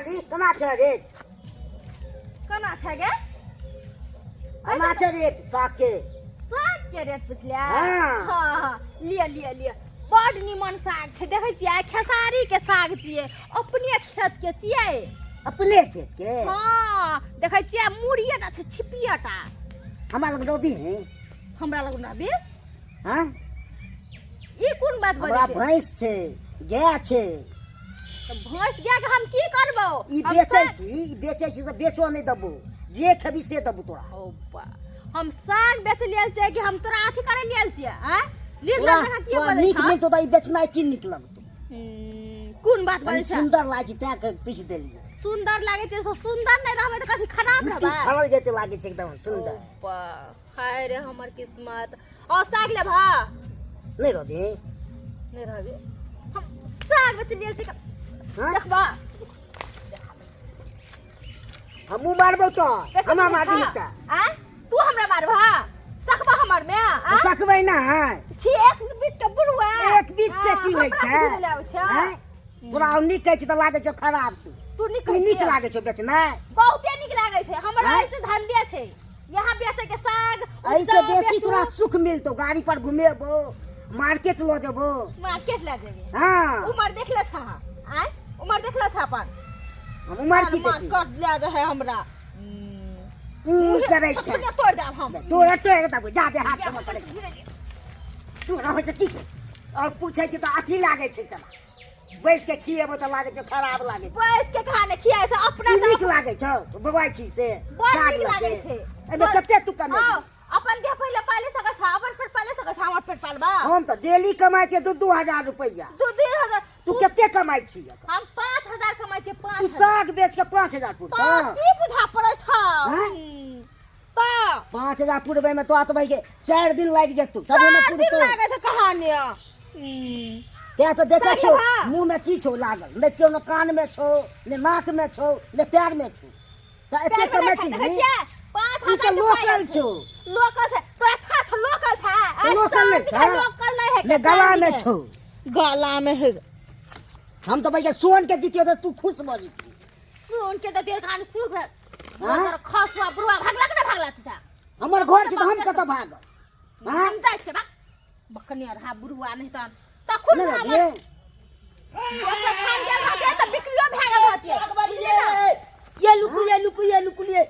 वाली केना छै रेट? केना छै गे? केना छै रेट साग के? साग के रेट पुछलियै? हाँ। हाँ, लिअ लिअ लिअ, बड निमन साग छै। देखै छियै, खेसारी के साग छियै, अपने खेत के छियै। अपने खेत के? हाँ, देखै छियै, मुड़िए टा छै, छिपिए टा। हमरा लग रोबी है। हमरा लग नबी? हाँ? ई कोन बात बजै हमरा छै? भैंस छै, गाय छै। तऽ भैंस गाय के हम की करबौ? ई हम बेचै साग- छी, ई बेचै छी से बेचो नहि देबो, जे खेबी से देबो तोरा। ओ बा, हम साग बेचै लेल छियै कि हम तोरा अथी करै लेल छियै? आँय, लीड तोरा लग की तोरा बजै नीक छह? मिलतौ तऽ ई बेचनाइ की नीक लगतौ? कोन बात कनी बजै छै? सुन्दर लागै छै तैं के पूछि देलियै। सुन्दर लागै छै तऽ सुन्दर नहि रहबै तऽ कथी खराब जुत्ती रहबै? फड़ल जेते लागै छै एकदम सुन्दर। ओ बा, हाय रे हमर किस्मत। और साग लेबह? नहि रहबी? नहि रहबी। हम साग बेच लेल छी। हाँ? देखबा। हमहूँ मारबौ तो हमरा मारबी तऽ। आ तू हमरा मारबह? सकबा हमर में? आ सकबै ना छी एक बीत के बुढ़वा। एक बीत से की होइ छै? छै तोरा हम नीक कहै छी तऽ लागै छौ खराब। तू तू नीक ई कहै नीक छियै? लागै छौ बेचनाइ? बहुते नीक लागै छै हमरा। आँय? ऐसे धंधे छै यहाँ बेचे के साग। एहिसँ उपजा बेसी बेचू। तोरा सुख मिलतौ, गाड़ी पर घुमेबो, मार्केट लऽ जेबो। मार्केट ले जेबे? हाँ। उमर देख ले छा? आय, उमर देख ले छा अपन? हम उमर की देखी? मार्केट ले जे है हमरा। ऊ करै छै। छुट्टी तोड़ देब हम। तोरा तोड़ देबो, जा दे हाथ से पड़े तोरा होइ छै की? और पूछै छै तऽ अथी लागै छै, तोरा बैस के खिएबो तऽ लागै छौ खराब लागै छै। बैस के कहा ने खियाइ छै अपना। ई नीक लागै छौ बौआइ छी से? बड़ साग नीक लागै लगे छै। एहिमे कते तू कमेबी? हाँ, अपन देह पहिले पाले सकै छ, अपन पेट पाले सकै छ, हमर पेट पालबा? हम तऽ डेली कमाइ छियै 2-2 हजार रुपैआ। 2-2 हजार? तू कते कमाइ छी? हम 5,000 कमाइ छियै, पाँच तू हजार। साग बेच के 5,000 पुरतौ? तऽ की बुझा पड़ै छ? आँय? तऽ 5,000 पुरबै में तो भाई के 4 दिन लागि जेतौ तबे ने 4 दिन पुरतौ। लागै छै कहानी। तें तऽ देखै साग छौ लेबा? मुँह में की छौ लागल? ने केओ कान में छौ, ने नाक में छौ, ने पैर में छौ। तऽ एते कमेती? पाँच ई तऽ हजार के लोकल पाइ छौ। लोकल छै? तोरा छा छौ लोकल छै? आइ लोकल नहि चाँदी के छै? लोकल नहीं है। ने गला में छौ? गला में है। हम तऽ भैया सोन के दितियौ तऽ तू खुश भऽ जेती। सुन के दे कान सुख भेल। हाँ? तोर खसुआ बुढ़वा भागलक ना भागलक सा? हमर घर छै तऽ हम कतऽ भागब? हाँ? हम जाइ छियै। भाग बकने रहा बुढ़वा, नहीं तऽ तखन नहि हमर रहबे? दोसर खान गेल रहतियै तऽ बिक्रियो भए गेल रहतियै, बुझलियै ने? ये लुकु, ये लुकु, ये लुकु, ये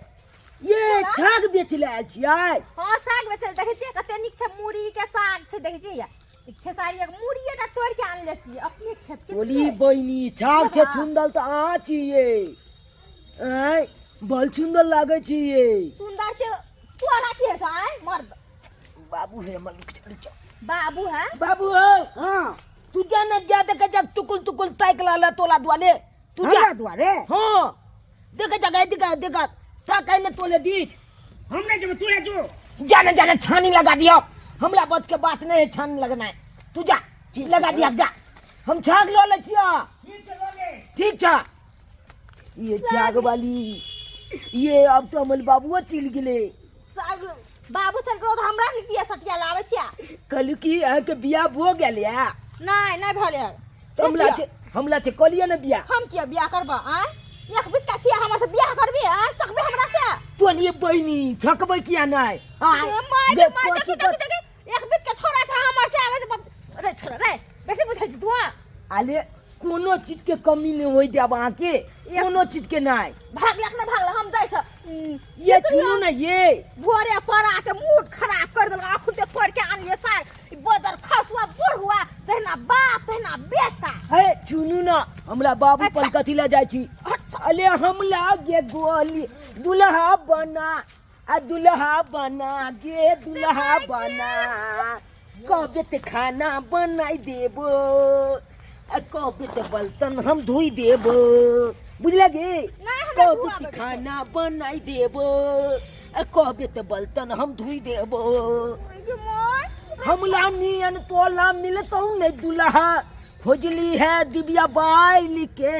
ये छाग बेच ले आयल छियै? हाँ, साग बेचै लए। देखै छियै कते नीक छै, मूरी के साग छै। देखै छियै, या ई खेसारी के मूरिये टा तोड़ि के आनले छियै, अपने खेत के बोली छियै। बहिनी, छाग छै लेबा? सुन्दर तऽ अहाँ छियै। आँय, बड़ सुन्दर लागै छियै। सुन्दर छै? तोरा की है आय मर्द? बाबू है हमर, रुक जा, रुक जा। बाबू है? बाबू हो। हाँ। तू जा न, जा देखे जा, टुकुल टुकुल ताक लाला तोला दुआले तू जा। हमरा दुआरे? हाँ, देखे जा, गए देखा देखा ताक ने तोले दीच। हम नहीं जेबै, तू जो। जाने जाने छानी लगा दियो। हमरा बच के बात नहीं है छानी लगना है। तू जा, लगा दिया जा, हम छाग लो ले छियो। ठीक छै, लऽ ले। ठीक छा। ये छाग वाली ये अब तो अमल बाबुओ चल गेले। साग बाबू चल गेलो तऽ हमरा के किया सटिया लाबै छियै? कहलू कि अहाँके बियाह भो गेल या? नहि, नहि भेलै। तऽ हमरा छै, हमरा छै कहलियै ने बियाह। हम किया बियाह करब? आँय, एक बित्ता छियै, हमरा से बियाह करबी? आँय, सकबे हमरा से? तोलिए बहिनी, थकबै किया नहि? आय, ए my गे, गे my, कथी देखी देखी देखी, एक बित के छोरा छै, हमर से आबै छै बाप रे। छोरा रे, बेसी बुझै छी तू? आले कोनो चीज के कमी नहीं होई देब अहाँके, कोनो चीज के नहीं। भागलक ना भागलक, हम जाइ छ। ये सुनू ना ये। भोरे पड़ा के मूड खराब कर देलक। अखन ते तोड़ के आनलिए साग। ई बदर खसुआ बुढ़ुआ, जहिना बाप तहिना बेटा। हे सुनू ना, हमरा बाबू पर अच्छा। कथी ले जाइ छी? अच्छा। अले हम लागे गोली दुल्हा बना आ दुल्हा बना गे, दुल्हा बना, कबे ते खाना बनाई देबो आ कबे ते बर्तन हम धोई देबो, बुझल गे? नहीं, हमरा कबे धोआबै ते के छै। खाना बनाई देबो आ कबे ते बर्तन हम धोई देबो। गे my. हमला नियन तोला मिलतौ ने दुल्हा, खोजली है दिव्या बाइल के,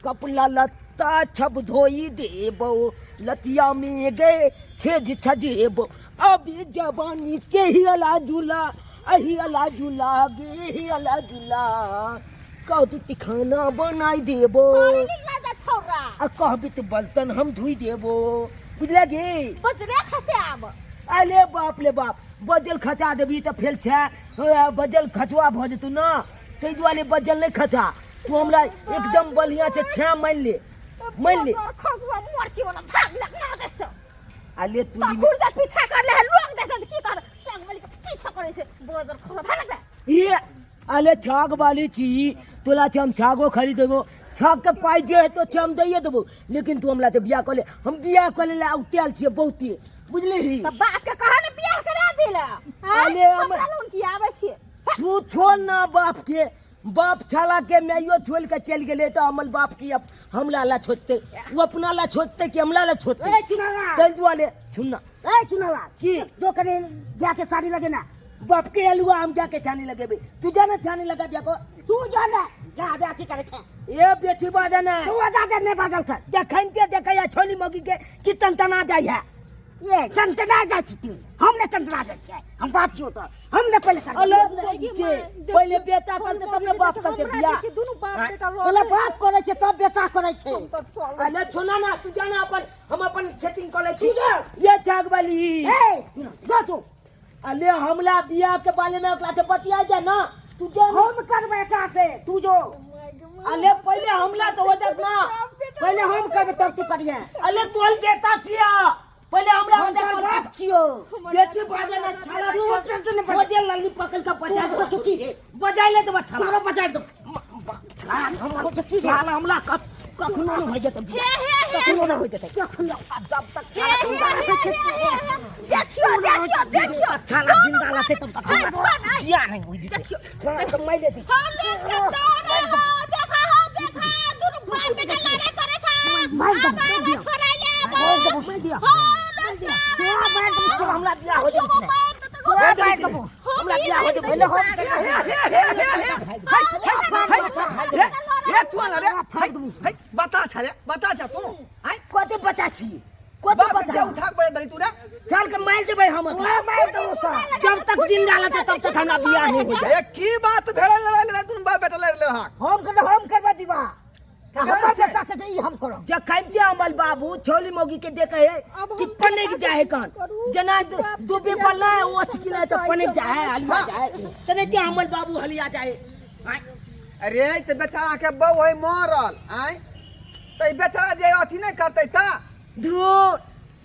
कपड़ा लत्ता छब धोई देबो, लतिया में गे छेज छजेबो। अभी जवानी के ही अला झूला, अही अला झूला गे ही अला झूला, कभी खाना बनाई देबो। बड़ी नीक लागै छौ। आ कहबी तऽ बर्तन हम धोइ देबो। बुझले गे? बजरे खसे आब। अरे बाप रे बाप, बजल खचा देबी तऽ फेर छै बजल खचुआ भऽ जेतौ ना, ताहि दुआरे बजल नहि खचा। तू हमरा एकदम बढ़िया छै छे मान ले, मान ले। खसुआ मोर की वाला भाग लग ना दे। अरे तू त खुर पीछा कर ले, लोग देखत की कर संग मिल के पीछा करे छै बजर खसुआ भाग लग। ये अरे छाग वाली छी तोला छै, हम छागो खरीद देबो, छाग के पाइ जे हेतौ से हम दैये देबो, लेकिन तू हमरा से बियाह कऽ ले। हम बियाह कऽ ले उतायल छियै बहुते, बुझलिही? त बाप के कहा ने बियाह करा देला। अरे हमरा लोन की आबै छी। तू छोड़ ना बाप के, बाप छाला के माइयो छोड़ के चलि गेलै तऽ हमर बाप की अब हमरा ला छोड़तै? ओ अपना ला छोड़तै कि हमरा ला छोड़तै? ए चुनाला, ताहि दुआरे सुन ना। ए चुनाला, की? जो करे जाके साड़ी लगे ना। बाप के अलुआ हम जाके छानी लगेबे, तू जाना छानी लगा दिया को। तू जो ना जा दे अथी करे छे। ए बेची बाजा ना। तू जा दे नहीं बाजल कर। जखन के देखै छोली मौगी के कि तनतना जाइ है। ये तनतना जाइ छी तू, हम ने तनतना जाइ छियै, हम बाप छियो तो हम ने पहिले करबै। अरे के पहिले बेटा करतै तब ने बाप करतै बियाह। दुनू बाप बेटा पहिले बाप करै छै तब बेटा करै छै। अरे छोना ना, तू जाना अपन, हम अपन सेटिंग कऽ लै छी। ये छाग वाली। ए जो तू। अरे हमला बियाह के बारे में ओकरा से बतिया जा ना, तू जा। हम करबै एकरा से, तू जो। अरे पहिले हमला तो हो जात ना। पहिले हम करबै तब तू करिए। अरे तोहर बेटा छिया, पहिले हमरा हम तोहर बाप छियो। बेटी बाजे ना छाला। तू चल ने बजे लल्ली पकड़ के बजा दे। चुकी रे बजाय ले तो छाला। तोरा बजाय दे। हमरा चुकी रे छाला हमला कखनो न हो जेतै, कखनो न हो जेतै, कखनो जब तक छाला देखियो देखियो देखियो छाला जिंदा रहतै तब तक हमरा बियाह नहि होइ देतै। छाला के मारि लेतै। हम लोग के तोरे हो देखा हो देखा दुनू बाप बेटा लड़ाई करे छा। मार दे, छोड़ा ले मार दिया। तोरा मारि देबौ, तोरा हमरा बियाह हो जेतै। तोरा मारि देबौ। हमरा बियाह हो जेतै। पहिले हम रे चुआ रे, हे बता छ रे, बता छ तू। आइ कते बता छी, कते बाप बता के उठा के बड़े दली तू रे। चल के मारि देबै हम। तोरा मारि देबौ सर। जब तक जिंदा रहतै तब तक हमरा बियाह नहि हो जाए। ए की बात भेल लड़ाई लड़ाई दुनू बाप बेटा लड़ ले। हां हम करबै, हम करबै विवाह। हमर बेटा के जे ई हम करब। जखन के अमल बाबू छोली मौगी के देखे है कि पनक जाए है कान, जना दुबे पर ना ओछ गिला तो पनक जाए है, हलिया जाए, तने के अमल बाबू हलिया जाए। अरे त बेचारा के बहू है मरल, आय त बेचारा जे अथी नहीं करतै त धू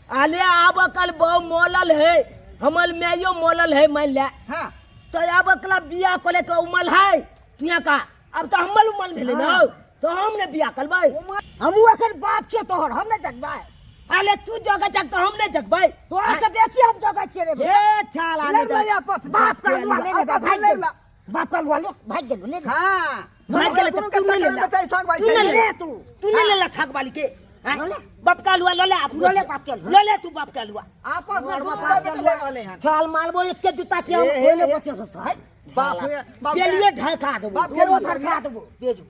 आले आब कल बहु मोलल है, हमर माइयो मोलल है मान ले। हां तो आब अकला बियाह करे के उमल है तू यहाँ का, अब तो हमर उमल भेलै ना, तो हम ने बियाह करबै। हमहूँ अखन बाप छियो तोहर, हम ने जगबै। अरे तू जगह जग तो हम ने जगबै, तोरा से बेसी हम जगै छियै रे। ए छाला लड़ ले आपस में। बाप का लुआ ले ले, आपस में भाग लड़ गेल। ला। बाप का लुआ ले, भाग गेल ले। हां भाग गेल दुनू तू के नहीं चक्कर ले में बचाई साग भाई तू नहीं छै। ले, तू तू नहीं ले ला छाक वाली के। हैं? ले ले। बाप का लुआ ले ले, आप ले ले बाप के लुआ। ले ले तू बाप का लुआ। आपस में दुनू बाप बेटा लड़ रहले हन। छाल मारबो एक के जूता के हम ए, ए, पहिले ए, बच्चे से सहाय। बाप रे, बाप रे। पेलिए धड़का देबो। बाप के तोरो धड़का देबो। बेजू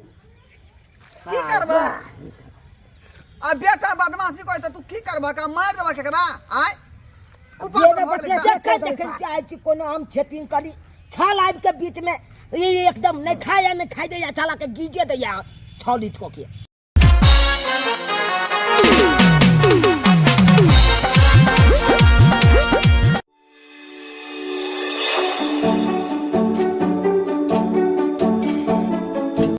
की करबा आ बेटा बदमाशी करे त तू की करबा? का मार देबा केकरा? आय ऊपर जे से ने भऽ बचले गेलै। से जखन जखन चाहे छी कोनो हम छेतिन करी, छाल आबि के बीच में ई एकदम नहीं खाया नहीं खाई दैया, छाला के गीजे दैया छौली ठोके।